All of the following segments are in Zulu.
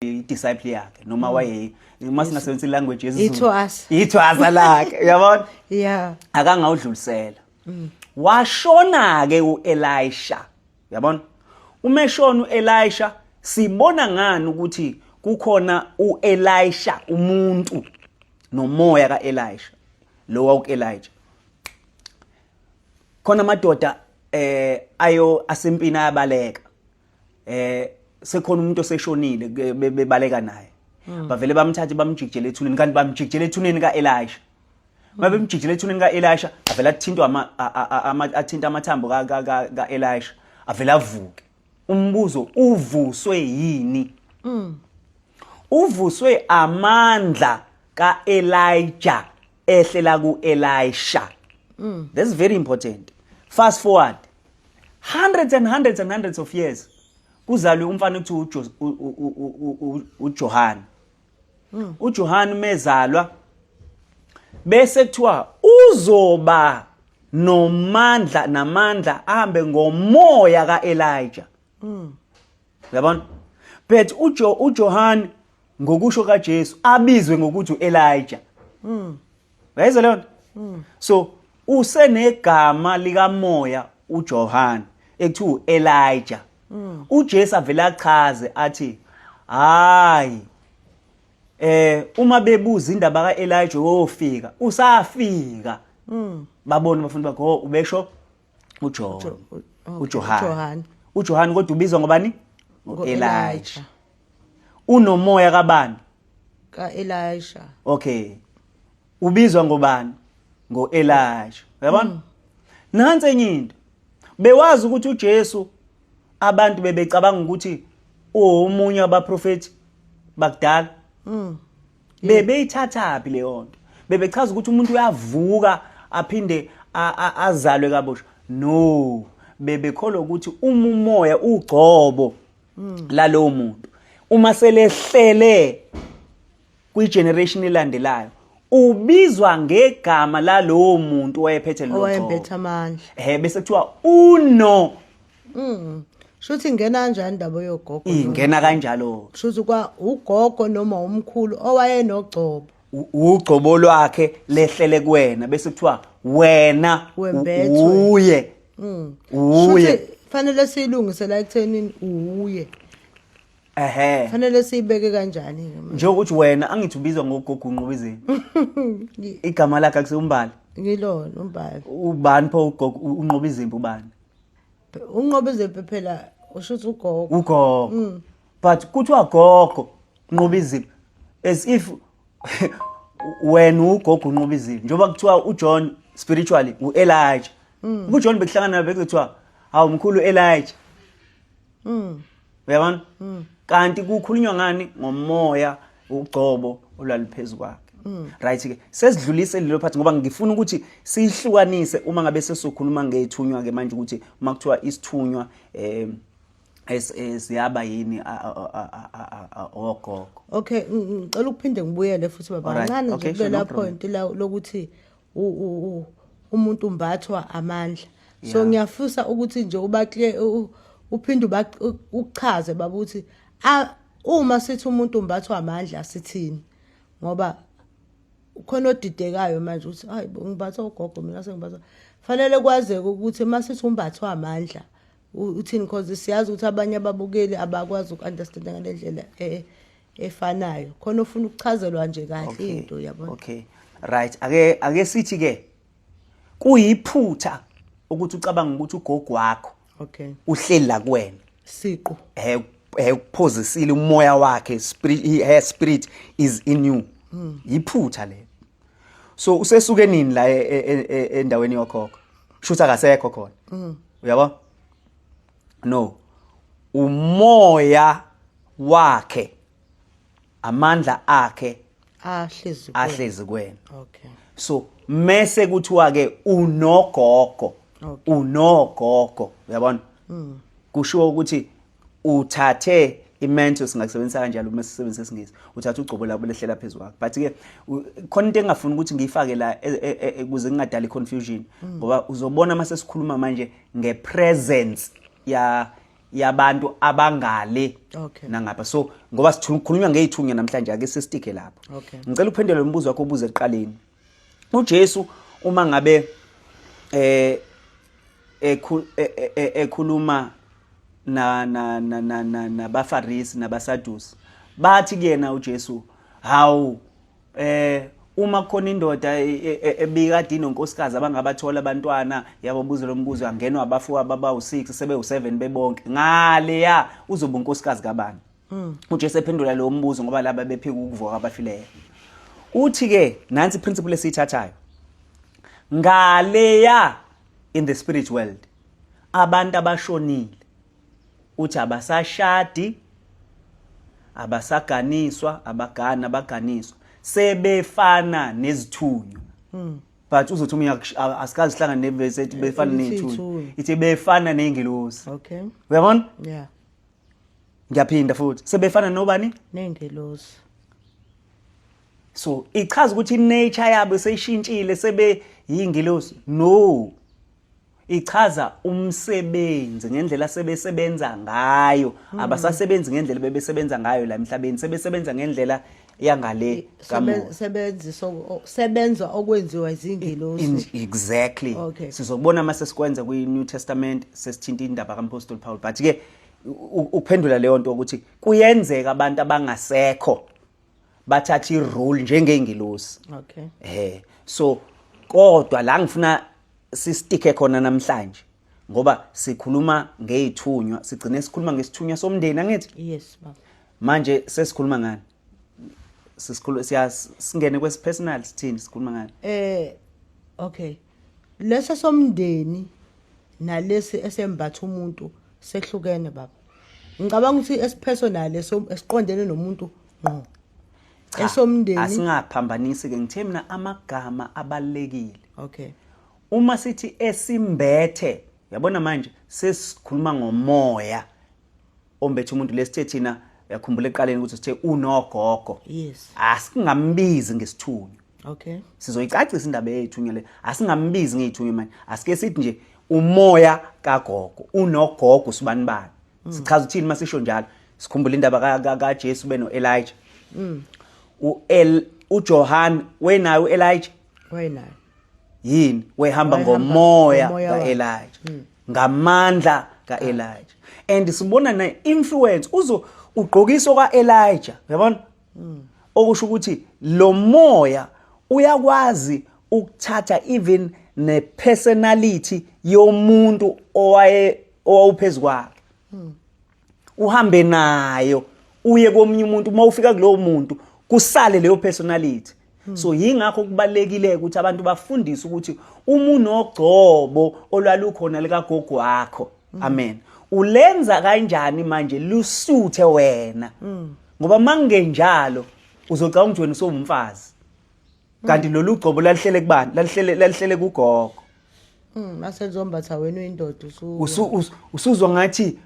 I-disciple yakhe noma waye uma singasebenzisa i-language yesiZulu, Ithwasa. Ithwasa lakhe, uyabona? Yeah. Akangawudlulisela. Washona ke uElisha, uyabona? Uma eshona uElisha, sibona ngani ukuthi kukhona uElisha umuntu nomoya kaElisha lo wawuElijah? Khona amadoda ayo asempini ayabaleka, sekhona umuntu oseshonile, bebaleka naye. Bavele bamthathe bamjikijele ethuneni, kanti bamjikijele ethuneni kaElisha. Mabemjikijele ethuneni kaElisha, avela athintwa ama athinta amathambo kaElisha, avela avuke. Umbuzo, uvuswe yini? Uvuswe amandla kaElijah ehlela kuElisha. That's very important. Fast forward hundreds and hundreds and hundreds of years, kuzalwe umfana ekuthiwa uJohn. UJohn mezalwa, bese kuthiwa uzoba nomandla namandla, ahambe ngomoya kaElijah. Uyabona? But uJohn, ngokusho kaJesu, abizwe ngokuthi uElijah. Uyayizwa leyo nto? So usenegama likamoya uJohn ekuthiwa uElijah. UJesu avela achaze athi, hayi, uma bebuza indaba kaElijah wofika, usafika. Babona abafundi bakho, oh, ubesho uJohn. UJohn. uJohn. UJohn kodwa ubizwa ngobani? Ngo-Elijah. Elijah. Unomoya kabani? Ka-Elisha. Okay, ubizwa ngobani? Ngo-Elijah, uyabona? Nansi enye into, bewazi ukuthi uJesu, abantu bebecabanga ukuthi uwomunye wabaprofeti bakudala? Bebeyithathaphi leyo nto? Bebechaza ukuthi umuntu uyavuka aphinde azalwe kabusha? No, bebekholwa ukuthi uma umoya, ugcobo lalowo muntu, uma selehlele kwi-generation elandelayo, ubizwa ngegama lalowo muntu owayephethe lelo gcobo. Owayembethe amandla. Bese kuthiwa uno Shuthi ingena kanjani indaba yogogo? Ingena kanjalo. Shuthi kwa ugogo noma umkhulu owayenogcobo. Ugcobo lwakhe lehlele kuwena, bese kuthiwa wena Wembethwe. uye uye. Shuthi fanele siyilungise la ekuthenini uye. Fanele siyibeke kanjani ke manje? Njengokuthi wena, angithi ubizwa ngogogo uNqobizini, igama lakhe akuseumbali? Ngilona umbali. Ubani pho ugogo uNqobizimpi, ubani? Unqobe izimpi phela, ushuthi ugogo. Ugogo, but kuthiwa gogo Nqobizimpi as if wena ugogo uNqobizimpi, njengoba kuthiwa uJohn spiritually uElijah. UJohn bekuhlangana bekuthiwa, hawu, mkhulu Elijah. Uyabona? Kanti kukhulunywa ngani? Ngomoya, ugcobo olwaluphezu kwakhe. Right ke, sesidlulise lelo part, ngoba ngifuna ukuthi sihlukanise uma ngabe sesizokhuluma ngethunywa ke manje, ukuthi uma kuthiwa isithunywa siyaba yini ogogo. Okay, ngicela ukuphinde ngibuyele futhi, baba, kancane nje Okay, sure, no kulela problem. point la lokuthi umuntu umbathwa amandla. So ngiyafisa ukuthi nje uba clear, uphinde uchaze, baba, ukuthi uma sithi umuntu umbathwa amandla sithini, ngoba khona odidekayo manje ukuthi, hayi bo, ngimbathwa ugogo mina, sengimbathwa. Fanele kwazeke ukuthi uma sithi umbathwa amandla uthini, because siyazi ukuthi abanye ababukeli abakwazi uku-understanda ngale ndlela efanayo. Khona ufuna ukuchazelwa nje kahle into, yabona? Okay, right, ake sithi ke kuyiphutha ukuthi ucabanga ukuthi ugogo wakho uhleli la kuwena. Siqu. Ukuphozisile umoya wakhe, spirit, her spirit is in you. Yiphutha lelo. So usesuke nini la endaweni yokhokho? Shutha akasekho khona, uyabo? No, umoya wakhe, amandla akhe ahlezi kuwena. Ahlezi kuwena. So mese kuthiwa ke unogogo, unogogo, uyabona? Kushiwo ukuthi uthathe i-mantle, singakusebenzisa kanjalo uma sisebenzisa isiNgisi, uthatha ugcobo labo lehlela phezu kwakho. But ke khona into engafuni ukuthi ngiyifake la ukuze ngingadali confusion, ngoba uzobona mase sikhuluma manje nge-presence ya Yabantu abangale nangapha. So ngoba sikhulunywa ngezithunywa namhlanje, ake sisitike lapho. Ngicela uphendule lo mbuzo wakho obuze ekuqaleni. UJesu uma ngabe ekhuluma na na na na na nabaFarisi nabaSadusi, bathi kuyena uJesu, hawu, uma kukhona indoda ebikade inonkosikazi abangabathola abantwana, yabo, buza lo mbuzo, angenwa abafuwa abawu6, sebe u7 bebonke, ngale ya uzoba unkosikazi kabani? UJesu ephendula lo mbuzo ngoba laba bephika ukuvuka abafileyo. Uthi ke nansi principle esiyithathayo ngale ya in the spirit world, abantu abashonile, uthi abasashadi, abasaganiswa, abagana, abaganiswa, sebefana nezithunywa. But uzothi uma asikazi sihlangane nevesi ethi befana Ithi nezithunywa. iy'thunywa. Ithi befana ney'ngelosi. Uyabona? Yeah. Ngiyaphinda futhi, sebefana nobani? Nengelosi. So ichaza ukuthi nature yabo seyishintshile, sebe yingelosi? No, ichaza umsebenzi ngendlela sebesebenza ngayo. Abasasebenzi ngendlela bebesebenza ngayo la emhlabeni, sebesebenza ngendlela yangale kamoya. Sebenza okwenziwa izingelosi. Exactly. Sizokubona mase sikwenza kwi New Testament, sesithinta indaba kaMpostoli Paul. But ke ukuphendula leyo nto ukuthi kuyenzeka abantu abangasekho bathatha irole njengengilosi. So kodwa la ngifuna sistike khona namhlanje, ngoba sikhuluma ngezithunywa, sigcine sikhuluma ngesithunywa somndeni, angithi? Yes, baba. Manje sesikhuluma ngani? Sisikhulu siya singene kwesi personal, sithini, sikhuluma ngani? Okay, leso somndeni nalesi esembatha umuntu sehlukene, baba. Ngicabanga ukuthi esipersonal eso esiqondene nomuntu ngqo. Cha, Esomndeni asingaphambanisi ke. Ngithe mina amagama abalekile. Uma sithi esimbethe, yabona manje sesikhuluma ngomoya ombethe umuntu. Lesithe thina, uyakhumbula eqaleni ukuthi sithe unogogo? Yes. Asingambizi ngesithunywa. Sizoyicacisa indaba yethunywa le. Asingambizi ngeyithunywa manje, asike sithi nje umoya kagogo, unogogo sibani bani. Sichaza ukuthini masisho njalo? Sikhumbula indaba kaJesu beno Elijah. U El uJohn wenayo uElijah. Wayenayo. Yini? Wehamba Wayehamba ngomoya ngomoya wakhe. kaElijah, ngamandla kaElijah, and sibona ne influence uzo ugqokiswa kaElijah, uyabona? Okusho ukuthi lo moya uyakwazi ukuthatha even ne personality yomuntu owaye owawuphezulu kwakhe, uhambe nayo uye komunye umuntu. Uma ufika kulowo muntu kusale leyo personality. So yingakho kubalekile ukuthi abantu bafundise ukuthi uma unogcobo olwalukhona likagogo wakho, amen, ulenza kanjani manje lusuthe wena, ngoba mangenjalo uzocabanga ukuthi wena usowumfazi, kanti lolu gcobo lalihlele kubani? Lalihlele kugogo. Mase lizombatha wena uyindoda usu Usuzwa ngathi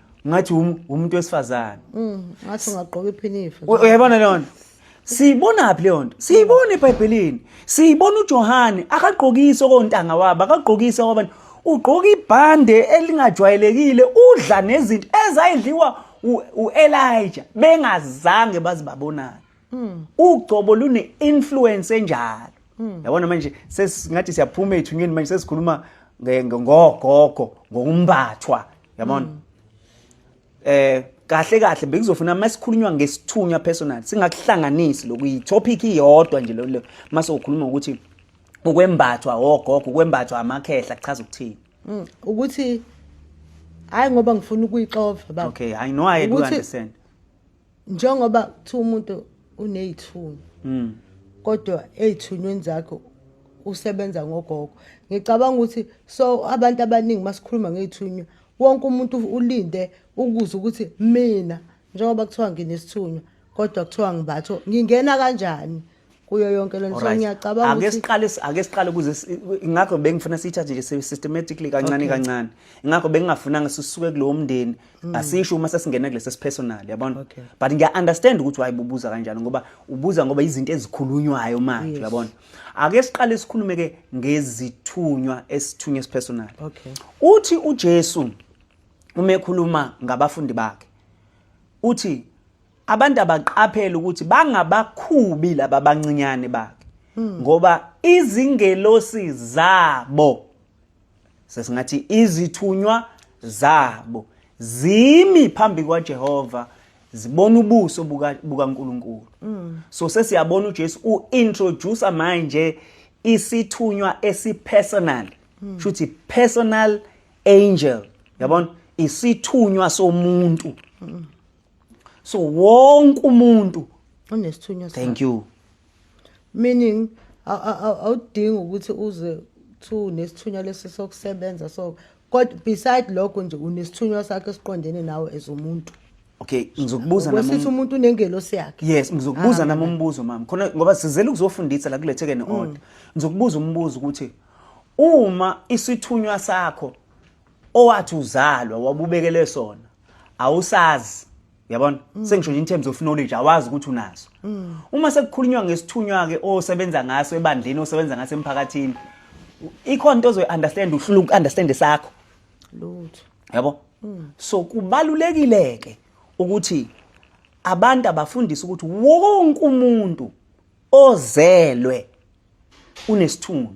umuntu wesifazane. Ngathi ungagqoka iphinifa. Uyayibona leyo nto? Siyibona phi leyo nto? Siyibona eBhayibhelini. Siyibona uJohane akagqokisi okontanga wabo, akagqokisi okwabantu. Ugqoka ibhande elingajwayelekile, udla nezinto ezayidliwa uElijah bengazange bazibabonana. Ugcobo lune influence enjalo. Yabona manje sesingathi siyaphuma ethunyweni, manje sesikhuluma ngogogo, ngokumbathwa, yabona? Kahle kahle bekuzofuna masikhulunywa ngesithunywa personal singakuhlanganisi lokhu, i-topic iyodwa nje lo mase ukhuluma ukuthi ukwembathwa ogogo, ukwembathwa amakhehla kuchaza ukuthini. Ukuthi hayi, ngoba ngifuna ukuyixova, baba. Okay, I know, I do understand. Njengoba kuthiwa umuntu uney'thunywa, kodwa ey'thunyweni zakhe usebenza ngogogo, ngicabanga ukuthi so abantu abaningi masikhuluma ngey'thunywa, wonke umuntu ulinde ukuzwa ukuthi mina njengoba kuthiwa nginesithunywa kodwa kuthiwa ngibatho, ngingena kanjani kuyo yonke lento? So ngiyacabanga Ake ukuthi siqale ukuze ingakho bengifuna siyithathe nje systematically kancane kancane. Ingakho bengingafunanga sisuke kulowo mndeni, asisho uma sesingena kulesi personal, yabona? Okay. But ngiya understand ukuthi why bubuza kanjalo, ngoba ubuza ngoba izinto ezikhulunywayo manje. Uyabona, ake siqale sikhulume ke ngezithunywa, esithunywa esipersonal. Uthi uJesu Uma ekhuluma ngabafundi bakhe uthi abantu abaqaphele ukuthi bangabakhubi laba bancinyane bakhe, ngoba izingelosi zabo, sesingathi izithunywa zabo, zimi phambi kwaJehova zibona ubuso bukaNkulunkulu. So sesiyabona uJesu uintroduce manje isithunywa esipersonal, shuthi personal angel, yabona, isithunywa somuntu. So wonke umuntu unesithunywa sakhe. Thank you. Meaning awudingi ukuthi uze thu nesithunywa lesi sokusebenza, so kodwa beside lokho nje unesithunywa sakhe esiqondene nawe as umuntu. Okay, ngizokubuza nami. Kwesithi umuntu unengelosi yakhe. Yes, ngizokubuza Ah, nami umbuzo, mama, khona ngoba sizele ukuzofundisa la kuletheke ne-order. Ngizokubuza umbuzo ukuthi uma isithunywa sakho owathi uzalwa wabubekele sona awusazi, yabona, sengisho nje in terms of knowledge, awazi ukuthi unaso, uma sekukhulunywa ngesithunywa ke osebenza ngaso ebandleni, osebenza ngaso emphakathini, ikhona into ozoyi-understand uhlula uku-understand sakho? Lutho. Yabo, so kubalulekile ke ukuthi abantu abafundise ukuthi wonke umuntu ozelwe unesithunywa.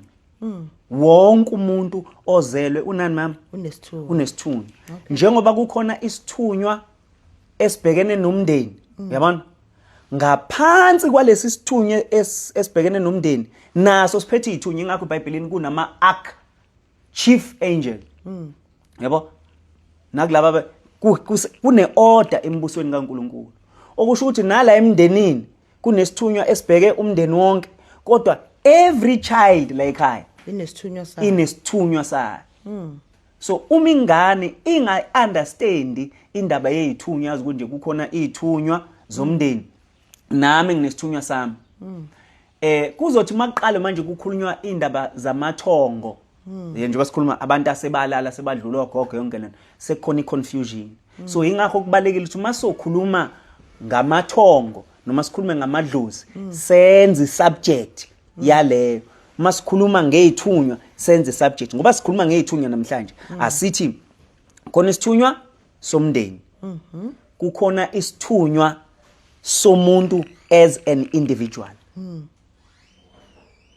Wonke umuntu ozelwe unani, mama? Unesithunywa. Unesithunywa. Njengoba kukhona isithunywa esibhekene nomndeni, uyabona, ngaphansi kwalesi sithunywa esibhekene nomndeni naso siphethe izithunywa. Ingakho eBhayibhelini kunama arch chief angel, yabo, nakulaba kune order embusweni kaNkuluNkulu, okusho ukuthi nala emndenini kunesithunywa esibheke umndeni wonke, kodwa every child la ekhaya inesithunywa sakhe. Inesithunywa sayo. So uma ingane inga-understandi indaba yey'thunywa, yazi ukuthi nje kukhona iy'thunywa zomndeni, nami nginesithunywa sami, kuzothi makuqale manje kukhulunywa indaba zamathongo, njengoba sikhuluma abantu asebalala, sebadlula, ogogo, yonke lento, sekukhona i-confusion. So ingakho kubalekile ukuthi uma sokhuluma ngamathongo noma sikhulume ngamadlozi, senze i-subject yaleyo. Uma sikhuluma ngey'thunywa, senze i-subject. Ngoba sikhuluma ngey'thunywa namhlanje, asithi khona isithunywa somndeni, kukhona isithunywa somuntu as an individual.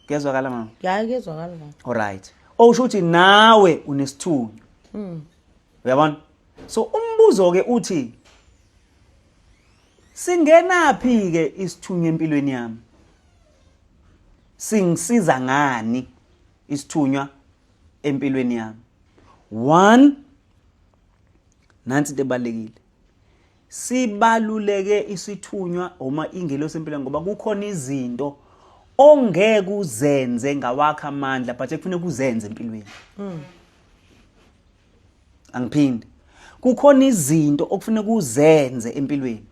Kuyezwakala, mama? Ya, kuyezwakala, baba. Alright, okusho ukuthi nawe unesithunywa, uyabona. So umbuzo ke uthi singenaphi ke isithunywa empilweni yami? Singisiza ngani isithunywa empilweni yami? One, nansi into ebalekile, sibaluleke isithunywa uma ingelosi empilweni ngoba kukhona izinto ongeke uzenze ngawakho amandla, but ekufuneka uzenze empilweni. Angiphinde, kukhona izinto okufuneka uzenze empilweni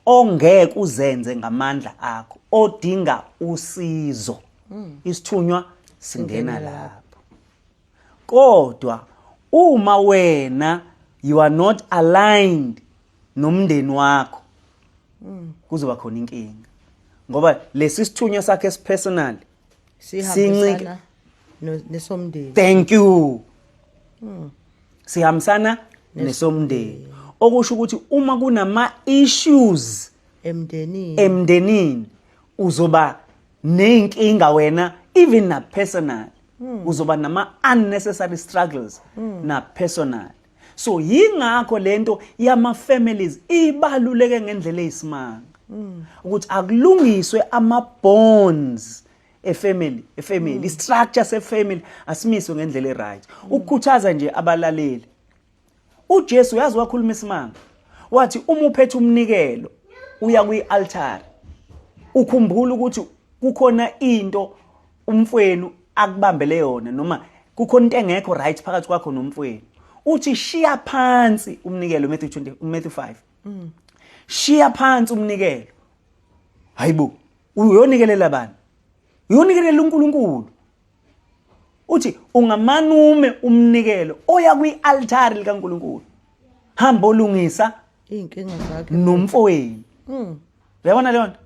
ongeke uzenze ngamandla akho, odinga usizo. Isithunywa singena lapho. Kodwa uma wena you are not aligned nomndeni wakho, kuzoba khona inkinga, ngoba lesi sithunywa sakhe esipersonal sihambisana nesomndeni. Thank you. Sihambisana nesomndeni, okusho ukuthi uma kunama issues emndenini, emndenini uzoba neyinkinga wena, even na personal uzoba nama unnecessary struggles na personal. So yingakho lento yama families ibaluleke ngendlela eyisimanga, ukuthi akulungiswe ama bonds efamily, efamily istructure sefamily asimiswe ngendlela eright. Ukukhuthaza nje abalaleli, uJesu uyazi wakhuluma isimanga, wathi uma uphethe umnikelo uya kwi-altar, ukhumbula ukuthi kukhona into umfwenu akubambele yona noma kukhona into engekho right phakathi kwakho nomfwenu, uthi shiya phansi umnikelo. Matthew 20, Matthew 5. Shiya phansi umnikelo. Hayibo, uyonikelela bani? Uyonikelela uNkulunkulu. Uthi ungamanume umnikelo oya kwi-altari likaNkulunkulu, hamba olungisa iy'nkinga zakhe nomfowenu. Uyabona leyo nto,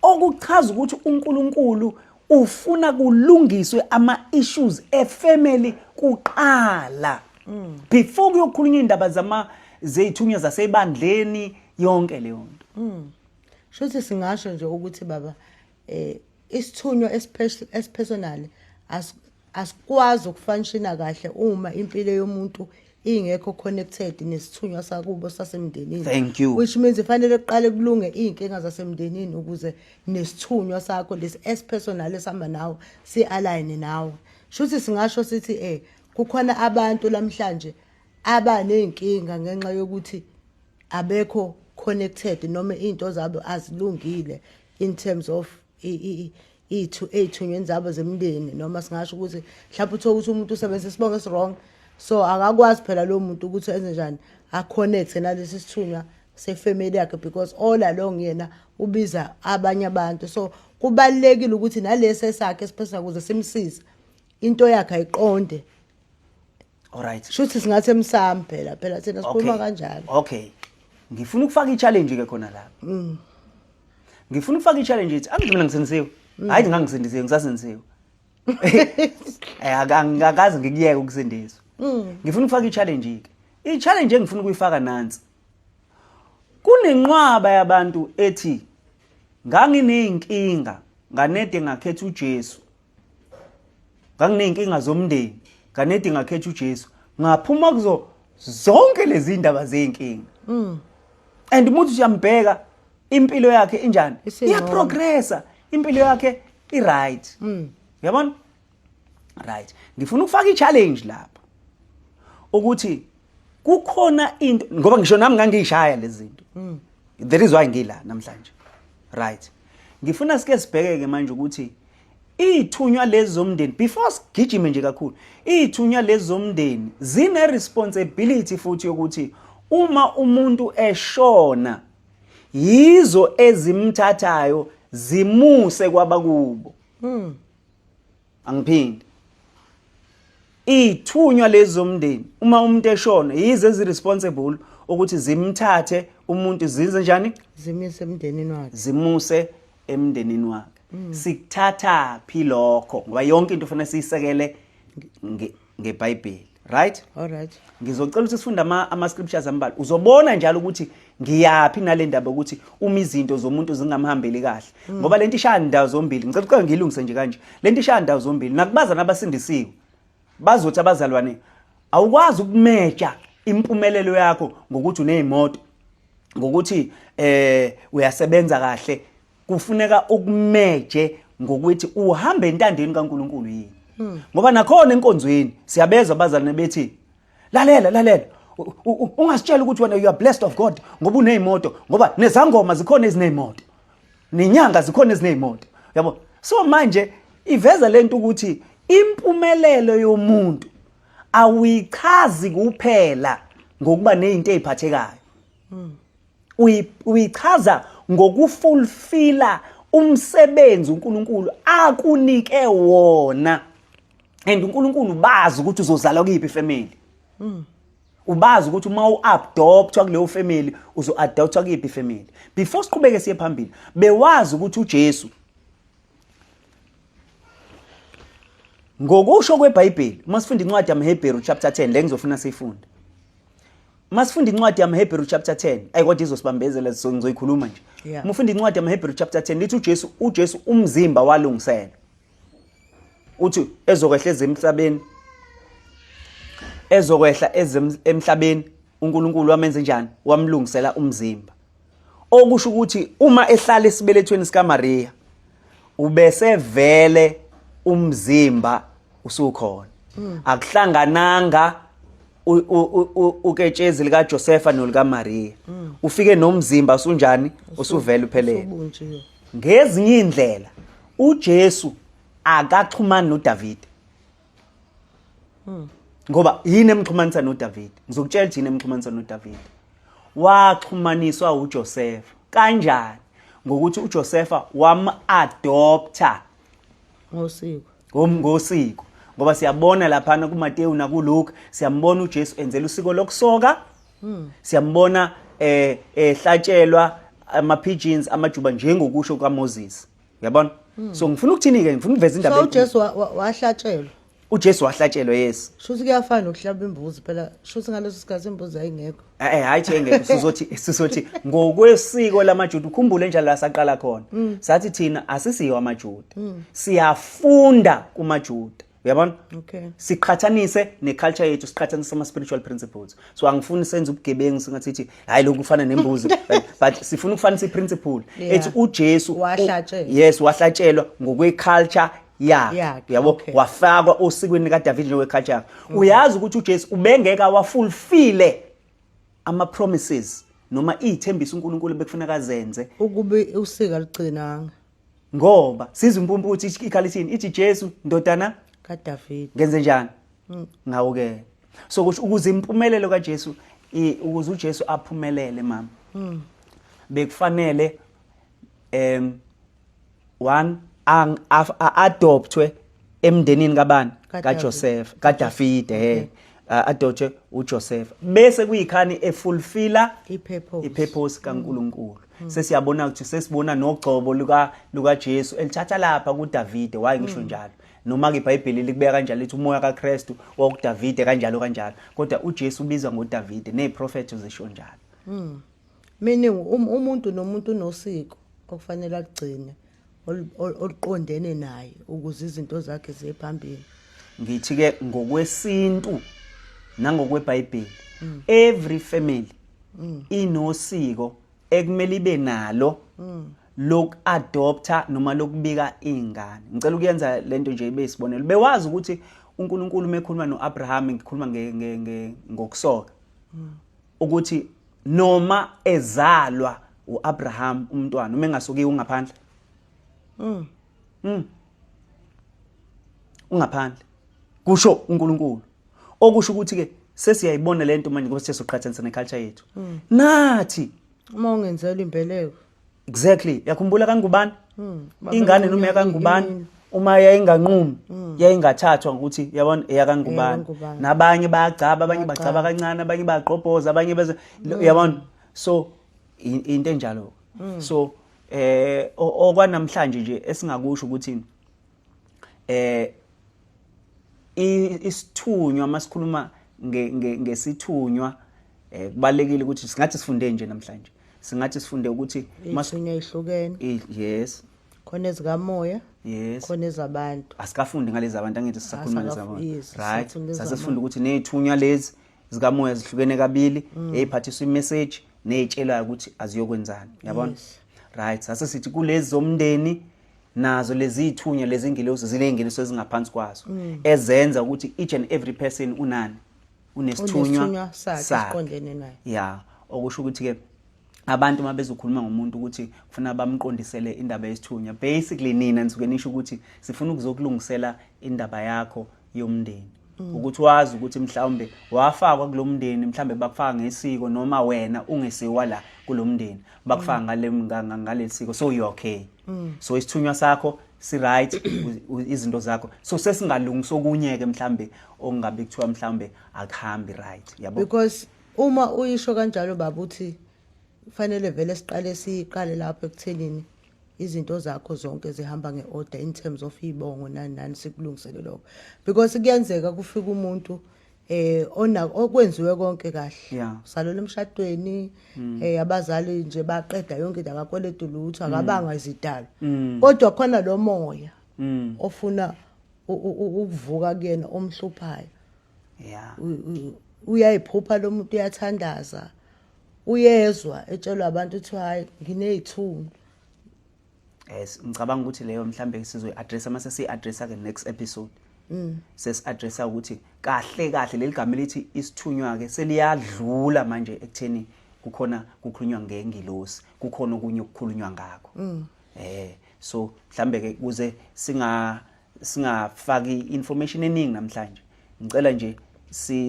okuchaza ukuthi uNkulunkulu ufuna kulungiswe ama issues efamily kuqala. Before kuyokhulunywa indaba zama zeyithunywa zasebandleni, yonke leyo nto. Shuthi singasho nje ukuthi baba, isithunywa esipersonal asikwazi ukufunctiona kahle uma impilo yomuntu ingekho connected nesithunywa sakubo sasemndenini. Thank you. Which means fanele kuqale kulunge izinkinga zasemndenini ukuze nesithunywa sakho lesi esipersonal esihamba nawe si-align nawe. Shuthi singasho sithi kukhona abantu namhlanje abaney'nkinga ngenxa yokuthi abekho connected noma izinto zabo azilungile in terms of ey'thunyweni zabo zemndeni, noma singasho ukuthi mhlawumbe uthole ukuthi umuntu usebenzisa isibongo esi-wrong, so akakwazi phela lowo muntu ukuthi enze njani, aconnecte nalesi sithunywa sefamily yakhe, because all along yena ubiza abanye abantu. So kubalulekile ukuthi nalesi esakhe esiphesana ukuze simsize into yakhe ayiqonde. Alright. Shuthi singathi emsamo phela thina sikhuluma kanjalo. Okay, ngifuna ukufaka i-challenge ke khona lapha. Ngifuna ukufaka i-challenge ithi angithi mina ngisindisiwe. Hayi, ngangisindisiwe, ngisasindisiwe. Angikaze ngikuyeke ukusindiswa. Ngifuna ukufaka i-challenge ke. I-challenge engifuna ukuyifaka nansi. Kunenqwaba yabantu ethi ngangineyinkinga nganede ngakhetha uJesu. Ngangineyinkinga zomndeni, nganede ngakhetha uJesu. Ngaphuma kuzo zonke lezi ndaba zeyinkinga. And umuntu uyambheka impilo yakhe injani? Isingcono. Iyaprogressa. Impilo yakhe i-right. Uyabona? Right. Ngifuna ukufaka i-challenge lapha. Ukuthi kukhona into, ngoba ngisho nami ngangiyishaya lezi zinto. That is why ngila namhlanje. Right. Ngifuna sike sibheke ke manje ukuthi ithunywa lezi zomndeni, before sigijime nje kakhulu, ithunywa lezi zomndeni zine responsibility futhi yokuthi uma umuntu eshona yizo ezimthathayo zimuse kwabakubo. Angiphindi, ithunywa lezi zomndeni uma umuntu eshona yizo ezi-responsible ukuthi zimthathe umuntu zenze njani? Zimise emndenini wakhe. Zimuse emndenini wakhe. Sikuthatha phi lokho? Ngoba yonke into kufanele siyisekele ngeBhayibheli, right? All right. Ngizocela ukuthi sifunde ama scriptures ambalwa, uzobona njalo ukuthi ngiyaphi nale ndaba ukuthi uma izinto zomuntu zingamhambeli kahle, ngoba lento ishaya ndawo zombili. Ngicela ukuqala ngiyilungise nje kanje lento, ishaya ndawo zombili. Nakubazana abasindisiwe bazothi abazalwane, awukwazi ukumeja impumelelo yakho ngokuthi unezimoto, ngokuthi uyasebenza kahle. Kufuneka ukumeje ngokuthi uhambe entandeni kaNkuluNkulu yini, ngoba nakhona enkonzweni siyabezwa abazalwane bethi, "Lalela, lalela, ungasitshela ukuthi wena you are blessed of God ngoba unezimoto, ngoba nezangoma zikhona ezinezimoto, nenyanga zikhona ezinezimoto." Yabo? So manje iveza lento ukuthi impumelelo yomuntu awuyichazi kuphela ngokuba nezinto eziphathekayo, uyichaza ngokufulfilla umsebenzi uNkulunkulu akunike wona. And uNkulunkulu bazi ukuthi uzozalwa kuyiphi ifamily, ubazi ukuthi uma uadoptwa kuleyo family uzo-adoptwa kuyiphi ifamily. Before siqhubeke siye phambili, bewazi ukuthi uJesu ngokusho kweBhayibheli, uma sifunda incwadi yamaHebheru chapter 10, le ngizofuna siyifunde, uma sifunda incwadi yamaHebheru chapter 10, ayi kodwa izosibambezela, so ngizoyikhuluma nje. Uma ufunda incwadi yamaHebheru chapter 10, lithi uJesu umzimba walungisela uthi ezokwehla ezemhlabeni, ezokwehla emhlabeni, uNkulunkulu wamenza njani? Wamlungisela umzimba. Okusho ukuthi uma ehlala esibelethweni sikaMaria ubese vele umzimba usukhona, akuhlangananga uketshezi lika Josepha nolika Maria, ufike nomzimba usunjani? Usuvela uphelele. Usubunjiwe. Ngezinye indlela uJesu akaxhumani noDavid, ngoba yini emxhumanisa noDavid? Ngizokutshela ukuthi yini emxhumanisa noDavid. Waxhumaniswa uJoseph kanjani? Ngokuthi uJosepha wam-adopta ngosiko. Ngosiko, ngoba siyabona laphana kuMateyu nakuLuke, siyambona uJesu enzela usiko lokusoka, siyambona ehlatshelwa ama pigeons, amajuba, njengokusho kaMoses, uyabona? So ngifuna ukuthini ke? Ngifuna ukuveza indaba So enkulu. uJesu wahlatshelwa. uJesu wahlatshelwa, yes. Shuthi kuyafana nokuhlaba imbuzi phela, shuthi ngaleso sikhathi imbuzi ayingekho. Hayi thi engekho, sizothi ngokwesiko lamaJuda, ukhumbule njalo la saqala khona. Sathi thina asisiyo amaJuda. Siyafunda kumaJuda. Uyabona? Okay. Siqhathanise neculture yethu, siqhathanise ama spiritual principles. So angifuni senze ubugebengu singathi hayi lokhu kufana nembuzi, but sifuna ukufanisa iprinciple ethi uJesu Wahlatshelwa. Yes, wahlatshelwa ngokweculture yakhe. Yakhe, Yabo, wafakwa osikweni likaDavid njengokweculture yakhe. Uyazi ukuthi uJesu ubengeke awafulfill ama promises noma izithembiso uNkulunkulu bekufuneka azenze ukube usiko aligcinanga. Ngoba sizwe impumputhe ikhala ithini, ithi Jesu ndodana kaDavid, ngenze njani? Ngawo-ke, so kusho ukuze impumelelo kaJesu ukuze uJesu aphumelele, mama, bekufanele one adoptwe emndenini kabani? KaJoseph, kaDavide, adoptwe uJoseph, bese kuyikhani efulfilla ipurpose, ipurpose kaNkuluNkulu. Sesiyabona ukuthi sesibona nogcobo luka Jesu elithatha lapha kuDavide. Why ngisho njalo? Noma ke iBhayibheli likubeka kanjalo, lithi umoya kaKristu wakuDavide, kanjalo kanjalo, kodwa uJesu ubizwa ngoDavide, neziprofetho zisho njalo. Meaning umuntu nomuntu unosiko okufanele agcine oluqondene naye ukuze izinto zakhe ziye phambili. Ngithi ke ngokwesintu nangokweBhayibheli, every family inosiko ekumele ibe nalo lokuadopta noma lokubika ingane. Ngicela ukuyenza lento nje ibe isibonelo. Bewazi ukuthi uNkulunkulu mekhuluma noAbraham, ngikhuluma ngokusoka, ukuthi noma ezalwa uAbraham umntwana, uma engasukiwe ungaphandle, ungaphandle, kusho uNkulunkulu. Okusho ukuthi ke sesiyayibona lento manje ngoba sesizoqhathanisa neculture yethu nathi. Uma ungenzela imbeleko. Exactly, yakhumbula kangubani ingane noma yakangubani imini. Uma yayinganqumi yayingathathwa ngokuthi, yabona, eyakangubani. Eyakangubani. Nabanye bayagcaba, abanye bagcaba kancane, abanye bayaqobhoza, abanye beze, yabona, so into enjalo. So okwanamhlanje nje esingakusho ukuthi isithunywa, masikhuluma ngesithunywa, kubalekile ukuthi singathi sifunde nje namhlanje, singathi sifunde ukuthi Izithunywa ezihlukene. Yes. Khona ezikamoya, Yes. khona ezabantu. Asikafundi ngalezi abantu, angithi sisakhuluma ngalezi abantu? Yes, Right. sisafunda. Sase sifunda ukuthi nezithunywa lezi zikamoya zihlukene kabili, eziphathiswa imessage nezitshelwayo ukuthi aziyokwenzani, yabona? Yes. Right, sase sithi kulezi zomndeni nazo lezi ithunywa, lezi ingilosi, ziney'ngelosi ezingaphansi kwazo ezenza ukuthi each and every person unani, unesithunywa Unesithunywa sakhe esiqondene naye. Ya, okusho ukuthi ke abantu uma bezokhuluma ngomuntu ukuthi kufuna bamqondisele indaba yesithunywa, basically nina nisuke nisho ukuthi sifuna ukuzokulungisela indaba yakho yomndeni, ukuthi wazi ukuthi mhlawumbe wafakwa kulomndeni, mhlawumbe bakufaka ngesiko, noma wena ungesiwa la kulomndeni, bakufaka ngaleli siko, so you okay, so isithunywa sakho si right, izinto zakho, so sesingalungisa okunye ke mhlambe okungabe kuthiwa mhlambe akuhambi right, yabo. Because uma uyisho kanjalo baba, uthi fanele vele siqale siqale lapho ekuthenini izinto zakho zonke zihamba ngeorder in terms of ibongo nani nani, sikulungisele lokho, because kuyenzeka kufika umuntu ona okwenziwe konke kahle, salelo emshadweni, abazali nje baqeda yonke into, akakweleta lutho, akabanga izidalo, kodwa khona lo moya ofuna ukuvuka kuyena omhluphayo. Uyayiphupha lo muntu, uyathandaza, uyezwa etshelwa abantu ukuthi hayi, nginezithunywa. Yes, ngicabanga ukuthi leyo mhlambe sizoyi-addressa mase siyi-addressa ke next episode. Sesi-addressa ukuthi kahle kahle leli gama elithi isithunywa ke seliyadlula manje ekutheni kukhona kukhulunywa ngengilosi, kukhona okunye okukhulunywa ngakho. So mhlambe ke kuze singafaki information eningi namhlanje, ngicela nje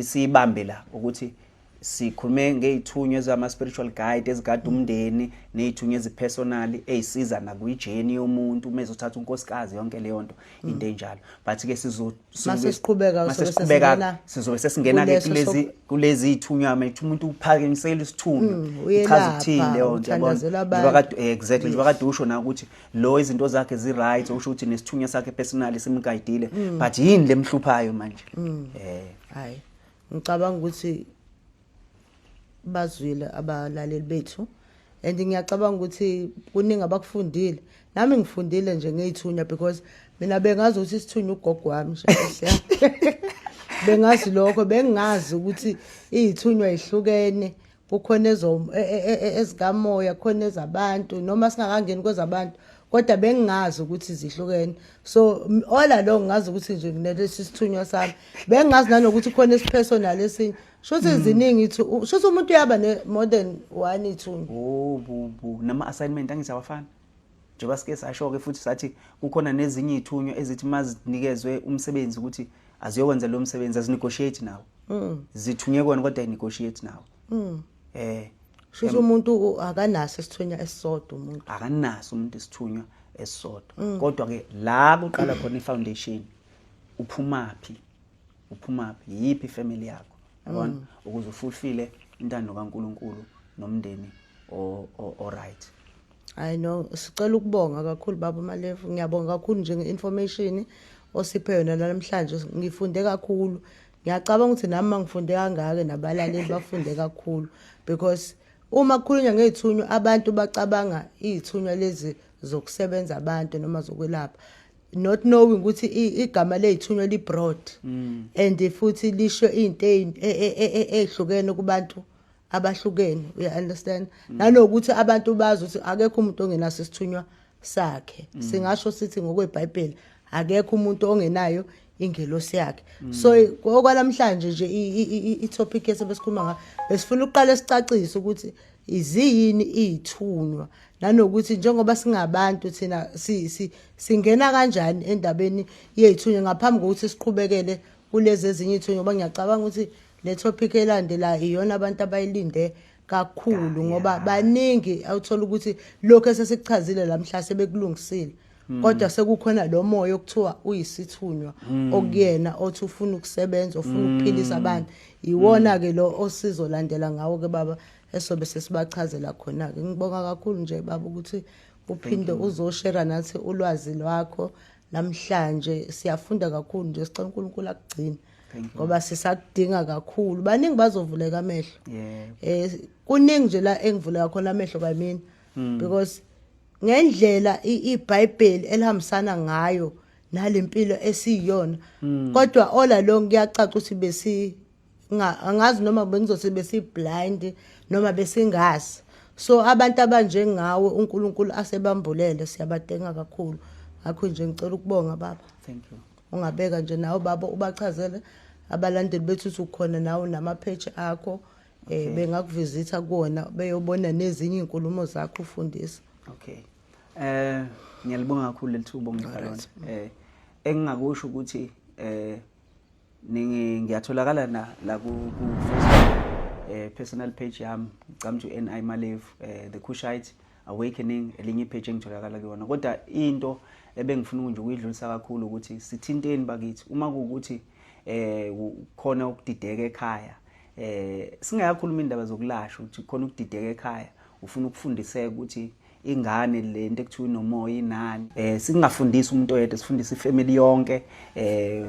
siyibambe la ukuthi Sikhulume ngey'thunywa ezama-spiritual guide ezigada umndeni, ney'thunywa ezi-personal ey'siza nakwi-journey yomuntu uma ezothatha unkosikazi, yonke leyo nto, into enjalo. But ke sizo Mase siqhubeka, mase sobe siqhubeka sesingena sizobe sesingena ke kuleso kulezi ithunywa, manje umuntu uphakamisela isithunywa, uyelapha, ichaza ukuthini leyo nto, yabona? Uthandazela Njengoba abantu. Exactly, njengoba kade usho na ukuthi lo izinto zakhe zi-right, usho ukuthi nesithunywa sakhe personally simgayidile, but yini lemhluphayo manje? Hayi, ngicabanga ukuthi bazwile abalaleli bethu and ngiyacabanga ukuthi kuningi abakufundile. Nami ngifundile nje ngey'thunywa, because mina bengazi ukuthi isithunywa ugogo wami nje. Nkosi yami. Bengazi lokho, bengingazi ukuthi iy'thunywa yihlukene, kukhona ezikamoya, khona ezabantu, noma singakangeni kwezabantu, kodwa bengingazi ukuthi zihlukene. So all along ngazi ukuthi nje nginalesi sithunywa sami, bengingazi nanokuthi khona esi-personal esinye. Shuthi ziningi shuthi umuntu uyaba ne more than one ithunywa. Oh, bu bu nama assignment angithi awafani, njengoba sike sasho-ke futhi sathi kukhona nezinye iy'thunywa ezithi mazinikezwe umsebenzi ukuthi aziyokwenza lo msebenzi, azi-negotiate nawo. Zithunywe kona kodwa ayi-negotiate nawo. Shuthi umuntu akanaso isithunywa esisodwa umuntu. Akanaso umuntu isithunywa esisodwa, kodwa ke la kuqala khona i-foundation, uphumaphi, uphumaphi, yiphi i-family yakho, yabona, ukuze u-fulfill-e intando kaNkuluNkulu nomndeni o right. I know, sicela ukubonga kakhulu, baba Malevu. Ngiyabonga kakhulu nje nge-information osiphe yona namhlanje. Ngifunde kakhulu. Ngiyacabanga ukuthi nami mangifunde kangaka, nabalaleli bafunde kakhulu, because uma kukhulunywa ngey'thunywa abantu bacabanga iy'thunywa lezi zokusebenza abantu noma zokwelapha, not knowing ukuthi igama ley'thunywa li-broad and futhi lisho into ey'hlukene kubantu abahlukene, uya understand? Nanokuthi abantu bazi ukuthi akekho umuntu ongenaso isithunywa sakhe. Singasho sithi ngokweBhayibheli akekho umuntu ongenayo ingelosi yakhe. So okwalamhlanje nje i-topic esebesikhuluma ngayo, besifuna ukuqala sicacise ukuthi iziyini iy'thunywa, nanokuthi njengoba singabantu thina singena kanjani endabeni yey'thunywa, ngaphambi kokuthi siqhubekele kulezi ezinye iy'thunywa, ngoba ngiyacabanga ukuthi le topic elandelayo iyona abantu abayilinde kakhulu, ngoba baningi awuthola ukuthi lokho esesikuchazile lamhla sebekulungisile, kodwa sekukhona lo moya okuthiwa uyisithunywa okuyena othi ufuna ukusebenza, ufuna ukuphilisa abantu. Iwona ke lo osizolandela ngawo ke, baba, esobe sesibachazela khona ke. Ngibonga kakhulu nje, baba, ukuthi uphinde uzo-share nathi ulwazi lwakho namhlanje. Siyafunda kakhulu nje. Sicela uNkulunkulu akugcine Thank you. ngoba sisakudinga kakhulu. Baningi bazovuleka amehlo. Kuningi nje la engivuleka khona amehlo kwamina, because ngendlela iBhayibheli elihambisana ngayo nalempilo esiyiyona, kodwa all along kuyacaca ukuthi besi angazi noma bengizothi besi blind noma besingazi. So abantu abanjengawe uNkulunkulu asebambulele siyabadinga kakhulu. Ngakho nje ngicela ukubonga, baba. Thank you. Ungabeka nje nawe, baba, ubachazele abalandeli bethu ukuthi ukhona nawe nama-page akho, bengaku-visit-a kuwona beyobona nezinye iy'nkulumo zakho ufundisa. Okay. Ngiyalibonga kakhulu leli thuba ongipha lona. Engingakusho ukuthi ningi ngiyatholakala na la ku Facebook, personal page yami ngicamthi uNI Malevu, the Kushite Awakening elinye page engitholakala kuyona. Kodwa into ebengifuna nje ukuyidlulisa kakhulu ukuthi sithinteni bakithi uma kuwukuthi khona ukudideka ekhaya, singayakhuluma indaba zokulashwa, ukuthi khona ukudideka ekhaya, ufuna ukufundiseka ukuthi ingane lento ekuthiwa inomoya inani, singafundisi umuntu oyedwa, sifundise i-family yonke.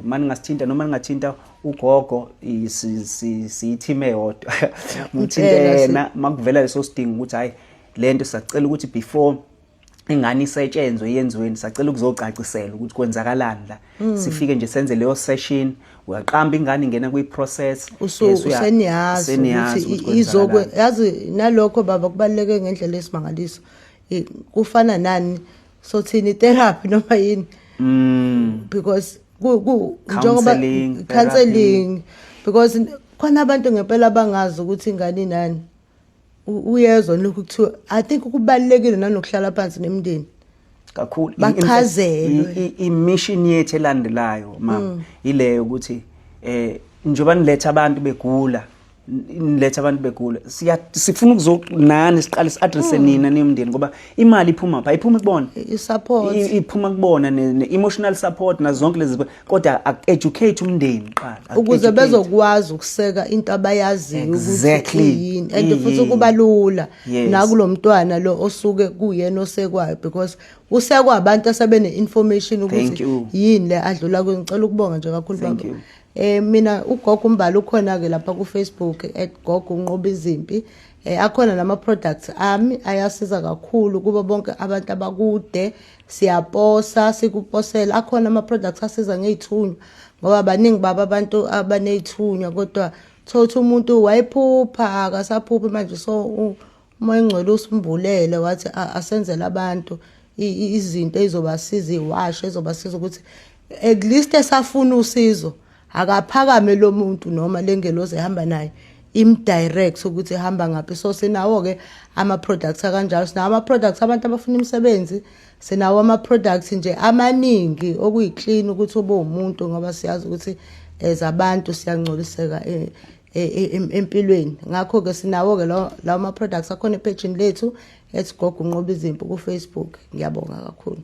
Maningasithinta noma ningathinta ugogo, siyi-team eyodwa, muthinte Impela, yena makuvela leso sidingo ukuthi hayi, lento sacela ukuthi before ingane isetshenzwe yenziweni, sacela ukuzocacisela ukuthi kwenzakalani la. Sifike nje senze leyo session, uyaqamba ingane ingena kwi-process. Useniyazi seniyazi ukuthi ukuthi izokwe kwenzakalani. Yazi nalokho, baba, kubaluleke ngendlela esimangaliso. Kufana nani, sothini, therapy noma yini, because njengoba Counseling, counseling, because khona abantu ngempela abangazi ukuthi ingane inani. Uyezwa lokhu kuthiwa, I think kubalulekile nanokuhlala phansi nemndeni kakhulu. Bachazelwe. I-mission yethu elandelayo, mama, ileyo ukuthi njengoba niletha abantu begula. Niletha abantu begula, siya sifuna ukuzonani, siqale si-address nina nimndeni, ngoba imali iphuma pha, iphuma kubona. I-support. Iphuma kubona ne-emotional support nazo zonke lezi, kodwa educate umndeni qala. Ukuze Educate. bezokwazi ukuseka into abayaziyo ukuthi iyini, and futhi Iyini. kuba lula nakulo mntwana lo osuke kuyena osekwayo, because usekwa abantu asebene information Thank ukuthi you. yini le adlula kuyo. Ngicela ukubonga nje kakhulu, Thank baba. you. Mina ugogo uMbali ukhona ke lapha ku Facebook @gogounqobizimpi. Akhona nama products ami ayasiza kakhulu kubo bonke abantu abakude, siyaposa, sikuposela. Akhona ama products asiza ngezithunywa, ngoba baningi baba abantu abanezithunywa, kodwa thothi umuntu wayephupha, akasaphuphi manje. So uMoya Engcwele usimbulele wathi asenzele abantu izinto ezobasiza, iwasho ezobasiza ukuthi at least esafuna usizo akaphakame lo muntu noma lengelozi ehamba naye imdirect ukuthi ihamba ngaphi. So sinawo ke ama products akanjalo, sinawo ama products abantu abafuna imisebenzi, sinawo ama products nje amaningi okuyiclean ukuthi ube umuntu, ngoba siyazi ukuthi as abantu siyangcoliseka empilweni. Ngakho ke sinawo ke lawo ma products akhona epage lethu @gogounqobizimpi ku Facebook. Ngiyabonga kakhulu.